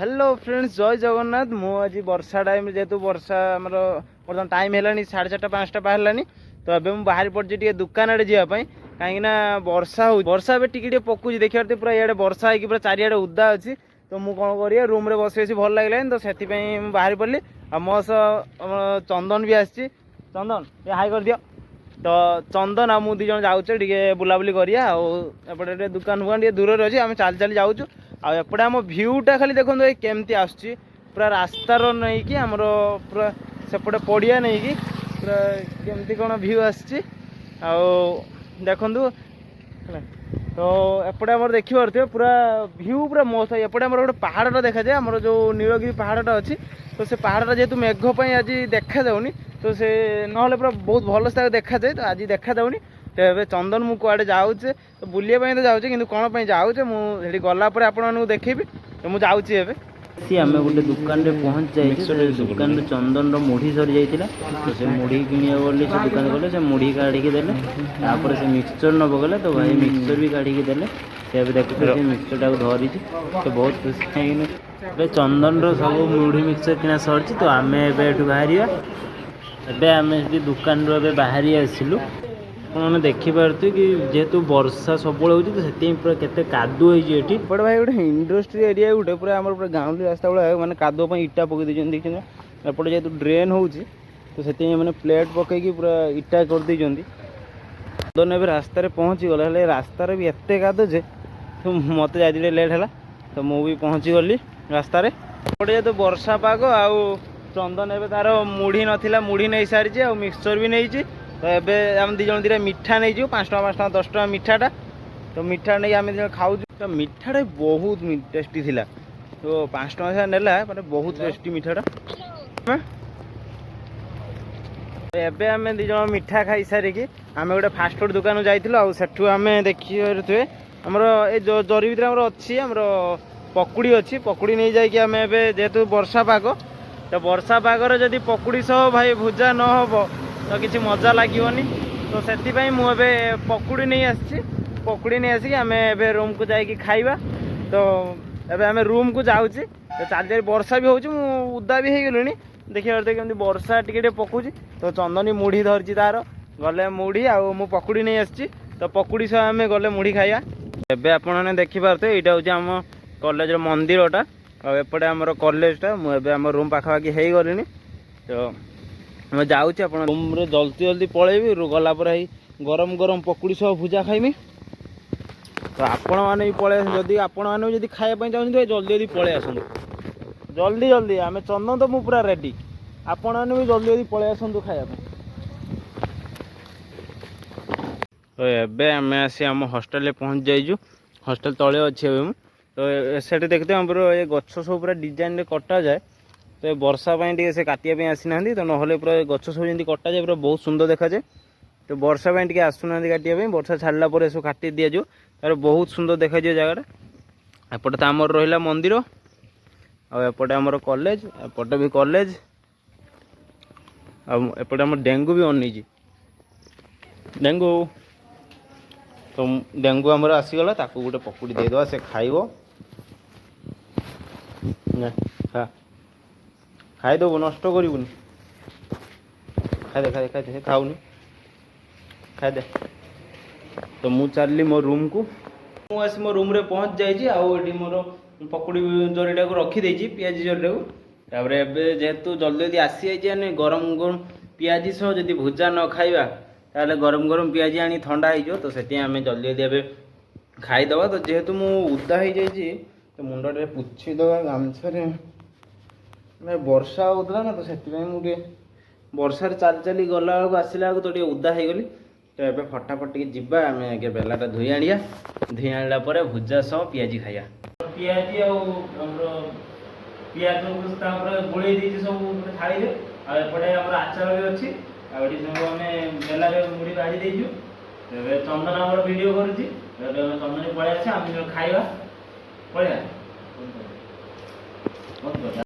Hello friends, ଜୟ ଜଗନ୍ନାଥ। ମୁଁ ଆଜି ବର୍ଷା ଟାଇମ୍, ଯେହେତୁ ବର୍ଷା ଆମର ବର୍ତ୍ତମାନ ଟାଇମ୍ ହେଲାଣି 4:30, 5ଟା ବାହାରିଲାଣି। ତ ଏବେ ମୁଁ ବାହାରି ପଡ଼ିଛି ଟିକେ ଦୋକାନ ଆଡ଼େ ଯିବା ପାଇଁ, କାହିଁକିନା ବର୍ଷା ହେଉଛି। ବର୍ଷା ଏବେ ଟିକେ ଟିକେ ପକଉଛି, ଦେଖିପାରୁଥିବେ। ପୁରା ଇଆଡ଼େ ବର୍ଷା ହେଇକି ପୁରା ଚାରିଆଡ଼େ ଉଦା ଅଛି। ତ ମୁଁ କ'ଣ କରିବା, ରୁମ୍ରେ ବସି ବସି ଭଲ ଲାଗିଲାନି, ତ ସେଥିପାଇଁ ମୁଁ ବାହାରି ପଡ଼ିଲି। ଆଉ ମୋ ସହ ଆମର ଚନ୍ଦନ ବି ଆସିଛି। ଚନ୍ଦନ, ଟିକେ ହାଇ କରିଦିଅ। ତ ଚନ୍ଦନ ଆଉ ମୁଁ ଦୁଇ ଜଣ ଯାଉଛେ ଟିକେ ବୁଲାବୁଲି କରିବା। ଆଉ ଏପଟେ ଟିକେ ଦୋକାନ ଫୋକାନ ଟିକେ ଦୂରରେ ଅଛି, ଆମେ ଚାଲି ଚାଲି ଯାଉଛୁ। ଆଉ ଏପଟେ ଆମ ଭ୍ୟୁଟା ଖାଲି ଦେଖନ୍ତୁ ଏଇ କେମିତି ଆସୁଛି, ପୁରା ରାସ୍ତାର ନେଇକି ଆମର ପୁରା ସେପଟେ ପଡ଼ିଆ ନେଇକି ପୁରା କେମିତି କ'ଣ ଭ୍ୟୁ ଆସିଛି ଆଉ ଦେଖନ୍ତୁ ହେଲା। ତ ଏପଟେ ଆମର ଦେଖିପାରୁଥିବେ, ପୁରା ଭ୍ୟୁ ପୁରା ମସ୍ତ। ଏପଟେ ଆମର ଗୋଟେ ପାହାଡ଼ଟା ଦେଖାଯାଏ, ଆମର ଯେଉଁ ନୀଳଗିରି ପାହାଡ଼ଟା ଅଛି। ତ ସେ ପାହାଡ଼ଟା ଯେହେତୁ ମେଘ ପାଇଁ ଆଜି ଦେଖାଯାଉନି, ତ ସେ ନହେଲେ ପୁରା ବହୁତ ଭଲସେ ତାକୁ ଦେଖାଯାଏ। ତ ଆଜି ଦେଖାଯାଉନି। ତ ଏବେ ଚନ୍ଦନ ମୁଁ କୁଆଡ଼େ ଯାଉଛେ, ତ ବୁଲିବା ପାଇଁ ତ ଯାଉଛେ, କିନ୍ତୁ କ'ଣ ପାଇଁ ଯାଉଛେ, ମୁଁ ସେଠି ଗଲା ପରେ ଆପଣମାନଙ୍କୁ ଦେଖେଇବି। ତ ମୁଁ ଯାଉଛି ଏବେ। ଆସି ଆମେ ଗୋଟେ ଦୋକାନରେ ପହଞ୍ଚି ଯାଇଛୁ। ସେ ଦୋକାନରେ ଚନ୍ଦନର ମୁଢ଼ି ସରିଯାଇଥିଲା, ତ ସେ ମୁଢ଼ି କିଣିବ ବୋଲି ସେ ଦୋକାନ ଗଲେ। ସେ ମୁଢ଼ି କାଢ଼ିକି ଦେଲେ। ତାପରେ ସେ ମିକ୍ସଚର୍ ନେବ ଗଲେ, ତ ଭାଇ ମିକ୍ସଚର୍ ବି କାଢ଼ିକି ଦେଲେ। ସେ ଏବେ ଦେଖୁଛୁ, ସେ ମିକ୍ସଚର୍ଟାକୁ ଧରିଛି, ସେ ବହୁତ ଖୁସି। କାହିଁକିନା ଏବେ ଚନ୍ଦନର ସବୁ ମୁଢ଼ି ମିକ୍ସଚର୍ କିଣା ସରିଛି। ତ ଆମେ ଏବେ ଏଠୁ ବାହାରିବା। ଏବେ ଆମେ ସେଠି ଦୋକାନରୁ ଏବେ ବାହାରି ଆସିଲୁ। ଆପଣମାନେ ଦେଖିପାରୁଥିବେ କି ଯେହେତୁ ବର୍ଷା ସବୁବେଳେ ହେଉଛି, ତ ସେଥିପାଇଁ ପୁରା କେତେ କାଦୁଅ ହେଇଛି ଏଠି। ଏପଟେ ଭାଇ ଗୋଟେ ଇଣ୍ଡଷ୍ଟ୍ରି ଏରିଆ ଗୋଟେ, ପୁରା ଆମର ପୁରା ଗାଉଁଲି ରାସ୍ତା ଭଳିଆ, ମାନେ କାଦୁଅ ପାଇଁ ଇଟା ପକେଇ ଦେଇଛନ୍ତି, ଦେଖିଛନ୍ତି ନା? ଏପଟେ ଯେହେତୁ ଡ୍ରେନ୍ ହେଉଛି, ତ ସେଥିପାଇଁ ମାନେ ପ୍ଲେଟ୍ ପକେଇକି ପୁରା ଇଟା କରିଦେଇଛନ୍ତି। ଚନ୍ଦନ ଏବେ ରାସ୍ତାରେ ପହଞ୍ଚିଗଲା, ହେଲେ ରାସ୍ତାରେ ବି ଏତେ କାଦୁଅ ଯେ ତ ମୋତେ ଯାଇଥିଲେ ଲେଟ୍ ହେଲା। ତ ମୁଁ ବି ପହଞ୍ଚିଗଲି ରାସ୍ତାରେ। ଏପଟେ ଯେହେତୁ ବର୍ଷା ପାଗ, ଆଉ ଚନ୍ଦନ ଏବେ ତାର ମୁଢ଼ି ନଥିଲା, ମୁଢ଼ି ନେଇ ସାରିଛି ଆଉ ମିକ୍ସଚର୍ ବି ନେଇଛି। ତ ଏବେ ଆମେ ଦୁଇ ଜଣ ଦୁଇଟା ମିଠା ନେଇଯିବୁ, 5 ଟଙ୍କା, 5 ଟଙ୍କା, 10 ଟଙ୍କା ମିଠାଟା। ତ ମିଠା ନେଇକି ଆମେ ଦୁଇ ଜଣ ଖାଉଛୁ। ତ ମିଠାଟା ବହୁତ ଟେଷ୍ଟି ଥିଲା। ତ 5 ଟଙ୍କା ସେଟା ନେଲା, ମାନେ ବହୁତ ଟେଷ୍ଟି ମିଠାଟା। ହଁ? ଏବେ ଆମେ ଦୁଇ ଜଣ ମିଠା ଖାଇସାରିକି ଆମେ ଗୋଟେ ଫାଷ୍ଟଫୁଡ଼ ଦୋକାନକୁ ଯାଇଥିଲୁ। ଆଉ ସେଠୁ ଆମେ ଦେଖିପାରୁଥିବେ, ଆମର ଏ ଜରି ଭିତରେ ଆମର ଅଛି, ଆମର ପକୁଡ଼ି ଅଛି। ପକୁଡ଼ି ନେଇଯାଇକି ଆମେ ଏବେ ଯେହେତୁ ବର୍ଷା ପାଗ, ତ ବର୍ଷା ପାଗରେ ଯଦି ପକୁଡ଼ି ସହ ଭାଇ ଭୁଜା ନ ହେବ, ତ କିଛି ମଜା ଲାଗିବନି। ତ ସେଥିପାଇଁ ମୁଁ ଏବେ ପକୁଡ଼ି ନେଇ ଆସିଛି। ପକୁଡ଼ି ନେଇ ଆସିକି ଆମେ ଏବେ ରୁମ୍କୁ ଯାଇକି ଖାଇବା। ତ ଏବେ ଆମେ ରୁମ୍କୁ ଯାଉଛି। ତ ଚାଲି ଚାଲି, ବର୍ଷା ବି ହେଉଛି, ମୁଁ ଉଦା ବି ହେଇଗଲିଣି। ଦେଖିପାରୁଥିବେ କେମିତି ବର୍ଷା ଟିକେ ଟିକେ ପକଉଛି। ତ ଚନ୍ଦନୀ ମୁଢ଼ି ଧରିଛି ତାର, ଗଲେ ମୁଢ଼ି, ଆଉ ମୁଁ ପକୁଡ଼ି ନେଇ ଆସିଛି। ତ ପକୁଡ଼ି ସହ ଆମେ ଗଲେ ମୁଢ଼ି ଖାଇବା। ଏବେ ଆପଣମାନେ ଦେଖିପାରୁଥିବେ, ଏଇଟା ହେଉଛି ଆମ କଲେଜର ମନ୍ଦିରଟା ଆଉ ଏପଟେ ଆମର କଲେଜଟା। ମୁଁ ଏବେ ଆମ ରୁମ୍ ପାଖାପାଖି ହେଇଗଲିଣି। ତ ମୁଁ ଯାଉଛି, ଆପଣ ରୁମ୍ରେ ଜଲ୍ଦି ଜଲ୍ଦି ପଳେଇବି। ଗଲା ପରେ ହେଇ ଗରମ ଗରମ ପକୁଡ଼ି ସହ ଭୁଜା ଖାଇମି। ତ ଆପଣମାନେ ବି ପଳେଇ ଆସନ୍ତୁ। ଯଦି ଆପଣମାନେ ବି ଯଦି ଖାଇବା ପାଇଁ ଚାହୁଁଛନ୍ତି, ଜଲ୍ଦି ଜଲ୍ଦି ପଳେଇ ଆସନ୍ତୁ, ଜଲ୍ଦି ଜଲ୍ଦି। ଆମେ ଚନ୍ଦନ ତ ମୁଁ ପୁରା ରେଡ଼ି। ଆପଣମାନେ ବି ଜଲ୍ଦି ଜଲ୍ଦି ପଳେଇ ଆସନ୍ତୁ ଖାଇବା ପାଇଁ। ତ ଏବେ ଆମେ ଆସି ଆମ ହଷ୍ଟେଲରେ ପହଞ୍ଚି ଯାଇଛୁ। ହଷ୍ଟେଲ ତଳେ ଅଛି ଏବେ ମୁଁ। ତ ସେଠି ଦେଖିଥିବେ, ଆମର ଏ ଗଛ ସବୁ ପୁରା ଡିଜାଇନରେ କଟାଯାଏ। ତ ଏ ବର୍ଷା ପାଇଁ ଟିକେ ସେ କାଟିବା ପାଇଁ ଆସିନାହାନ୍ତି। ତ ନହେଲେ ପୁରା ଏ ଗଛ ସବୁ ଯେମିତି କଟାଯାଏ, ପୁରା ବହୁତ ସୁନ୍ଦର ଦେଖାଯାଏ। ତ ବର୍ଷା ପାଇଁ ଟିକେ ଆସୁନାହାନ୍ତି କାଟିବା ପାଇଁ। ବର୍ଷା ଛାଡ଼ିଲା ପରେ ଏସବୁ କାଟି ଦିଆଯିବ, ତାପରେ ବହୁତ ସୁନ୍ଦର ଦେଖାଯିବ ଜାଗାଟା। ଏପଟେ ତ ଆମର ରହିଲା ମନ୍ଦିର, ଆଉ ଏପଟେ ଆମର କଲେଜ, ଏପଟେ ବି କଲେଜ, ଆଉ ଏପଟେ ଆମର ଡେଙ୍ଗୁ ବି ଅନେଇଛି। ଡେଙ୍ଗୁ, ତ ଡେଙ୍ଗୁ ଆମର ଆସିଗଲା। ତାକୁ ଗୋଟେ ପକୁଡ଼ି ଦେଇଦେବା, ସେ ଖାଇବ। ନେ, ଖା, ଖାଇଦେବୁ, ନଷ୍ଟ କରିବୁନି। ଖାଇଦେ, ଖାଇଦେ, ଖାଇଦେ। ସେ ଖାଉନି, ଖାଇଦେ। ତ ମୁଁ ଚାଲିଲି ମୋ ରୁମ୍କୁ। ମୁଁ ଆସି ମୋ ରୁମ୍ରେ ପହଞ୍ଚି ଯାଇଛି। ଆଉ ଏଠି ମୋର ପକୁଡ଼ି ଜରିଟାକୁ ରଖିଦେଇଛି, ପିଆଜି ଜରିଟାକୁ। ତାପରେ ଏବେ ଯେହେତୁ ଜଲ୍ଦି ଜଲ୍ଦି ଆସିଯାଇଛି, ମାନେ ଗରମ ଗରମ ପିଆଜି ସହ ଯଦି ଭୁଜା ନ ଖାଇବା, ତାହେଲେ ଗରମ ଗରମ ପିଆଜି ଆଣି ଥଣ୍ଡା ହେଇଯିବ। ତ ସେଥିପାଇଁ ଆମେ ଜଲ୍ଦି ଜଲ୍ଦି ଏବେ ଖାଇଦେବା। ତ ଯେହେତୁ ମୁଁ ଉଦା ହେଇଯାଇଛି, ତ ମୁଣ୍ଡ ଟିକେ ପୋଛିଦେବା ଗାମୁଛାରେ। ମାନେ ବର୍ଷା ହେଉଥିଲା ନା, ତ ସେଥିପାଇଁ ମୁଁ ଟିକେ ବର୍ଷାରେ ଚାଲି ଚାଲି ଗଲା ବେଳକୁ, ଆସିଲା ବେଳକୁ ତ ଟିକେ ଉଦା ହେଇଗଲି। ତ ଏବେ ଫଟାଫଟ ଟିକେ ଯିବା ଆମେ, ଆଗେ ବେଲାଟା ଧୋଇ ଆଣିବା। ଧୋଇ ଆଣିଲା ପରେ ଭୁଜା ସହ ପିଆଜି ଖାଇବା। ପିଆଜି ଆଉ ଆମର ପିଆଜକୁ ତାପରେ ଗୋଳେଇ ଦେଇଛି ସବୁ ଗୋଟେ ଥାଳିରେ। ଆଉ ଏପଟେ ଆମର ଆଚାର ବି ଅଛି। ଆଉ ଏଠି ସବୁ ଆମେ ବେଲାରେ ମୁଢ଼ି ବାଢ଼ି ଦେଇଛୁ। ଏବେ ଚନ୍ଦନ ଆମର ଭିଡ଼ିଓ କରୁଛି। ଏବେ ଆମେ ଚନ୍ଦନ ପଳେଇ ଆସିବା, ଆମେ ଯୋଉ ଖାଇବା ପଳେଇବା। ବନ୍ଦ କର।